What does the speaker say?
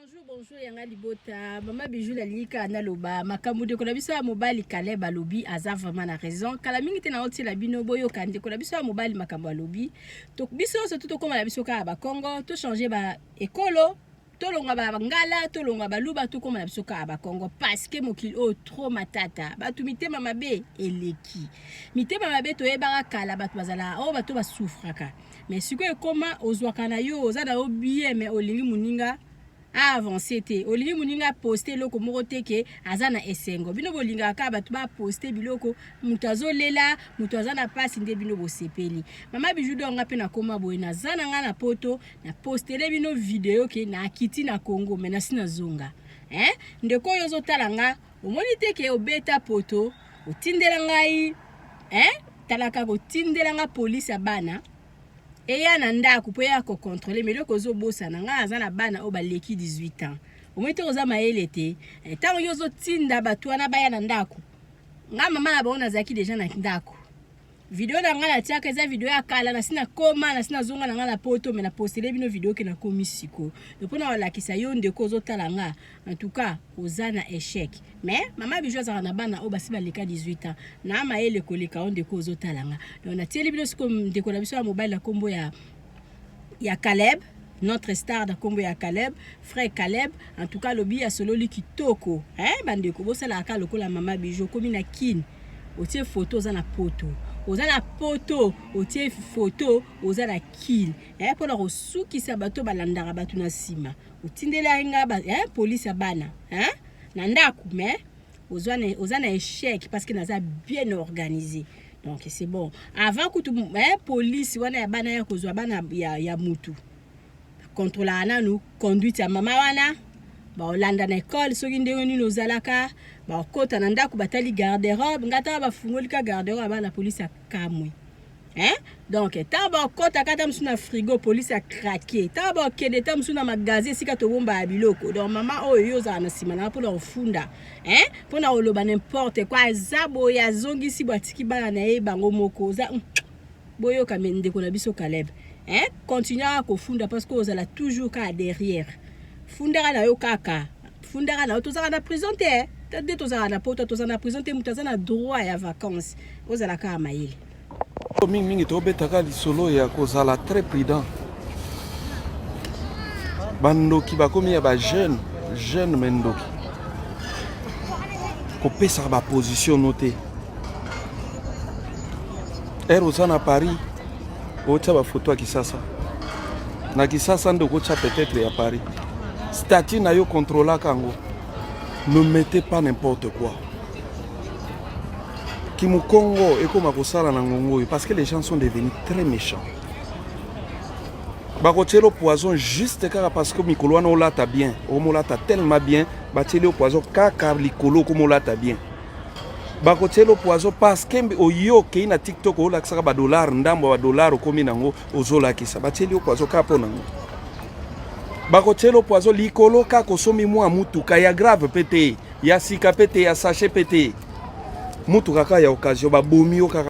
Bonjour, bonjour yanga libota. Mama Bijou nalingi kaka naloba makambo ndeko na biso ya mobali Caleb alobi, aza vraiment na raison. Kala mingi te naotiela bino boyoka ndeko na biso ya mobali makambo alobi. To biso nyonso tu tokóma na biso kaka bakongo, tochange ba ekolo, tolongwa bangala, tolongwa baluba, tokóma na biso kaka bakongo, parce que mokili oyo trop matata, bato mitema mabe eleki. Mitema mabe toyebaka kala, bato bazalaka oyo bato basouffraka, mais sikoyo ekóma ozwaka na yo, oza na yo bien, mais olingi moninga aavance te, olingi moninga aposte eloko moko te ke aza na esengo. Bino bolingaka kaka bato baposte biloko, moto azolela, moto aza na mpasi, nde bino bosepeli. Mama Bijou d'Or, nga mpe nakóma boye, naza na nga na poto, napostele bino video ke nakiti na Congo, mais nasi nazonga, hein? Ndeko oyo ozotala nga, omoni te ke obeta poto, otindela ngai, hein? Talaka, kotindela nga polise ya bana eya na ndako mpo eya kocontrôle. Mais eloko ozobosana, ngai aza na bana oyo baleki 18 ans. Omoni te oza mayele te? Ntango yo ozotinda bato wana baya na ndako, nga mama na bango nazalaki déjà na ndako. Video na ngai natiaka eza video ya kala, nasi nakoma, nasi nazonga na ngai na poto, mais napostele bino video ke nakomi sikoyo mpona kolakisa yo ndeko ozotala nga. En tout cas oza na échec, mais mama Bijou azalaka na bana oyo basi baleka 18 ans na mayele koleka oyo ndeko ozotala nga. Donc natieli bino sikoyo ndeko na biso ya mobali na nkombo ya Caleb, notre star na nkombo ya Caleb, frère Caleb. En tout cas alobi, asololi kitoko, hein? Bandeko, bosalaka lokola mama Bijou. Okomi na Kine, otie photo oza na poto, oza na poto, otie photo oza na Kine, eh, mpona kosukisa bato balandaka bato na nsima. Otindeli nga, eh, polise ya bana, eh, na ndako, mais oza na échec parce que naza bien organisé. Donc c'est bon. Avant kutu, eh, polise wana ya bana ya kozwa bana ya mutu, kontrolaka nanu conduite ya mama wana. Baolanda na ekole soki ndenge nini ozalaka, bakota na ndako, batali garde-robe. Nga tala, bafungoli ka garde-robe ya bana, polise akamwe, hein? Donc ntango bakɔtaka ata mosusu na frigo, polise acraquer. Ntango bakende ta mosusu na magasin esika tobombaka biloko. Donc mama oyo, yo ozala na nsima nanga mpona kofunda, hein? Mpona koloba n'importe quoi. Aza boye, azongisi bo, atiki bana na ye bango moko. Oza boyoka ndeko na biso Caleb, hein? Continue kaka kofunda parce que ozala toujours kaka derrière. Fundaka na yo kaka, fundaka na yo. Tozalaka na prison te, nde tozalaka na poto, tozala na prison te. Moto aza na droit ya vacance, ozala kaka mayele. Mingimingi tobetaka lisolo ya kozala très prudent. Bandoki bakomi ya bajeune jeune, mais ndoki kopesaka baposition no te. Ere oza na Paris, otia bafoto ya Kisasa na Kisasa, nde okotia peut-être ya Paris. Statut na yo, contrôlaka yango. Ne mettez pas n'importe quoi. Kimukongo ekóma kosala na ngongo oyo parce que les gens sont devenus très méchants. Bakotiela poison juste kaka parce que mikolo wana olata bien, okomolata tellement bien, batieli yo poison kaka likolo okomolata bien. Bakotiela poison parce que oyo okei na TikTok, olakisaka badollar, ndambo ya badollar okomi nango, ozolakisa, batieli yo poison kaka mpo nango. Bakotiela poison likolo kaka osomi mwa mutuka ya grave mpe te, ya sika mpe te, ya sachet mpe te, mutuka kaka ya occasion, babomi yo kaka.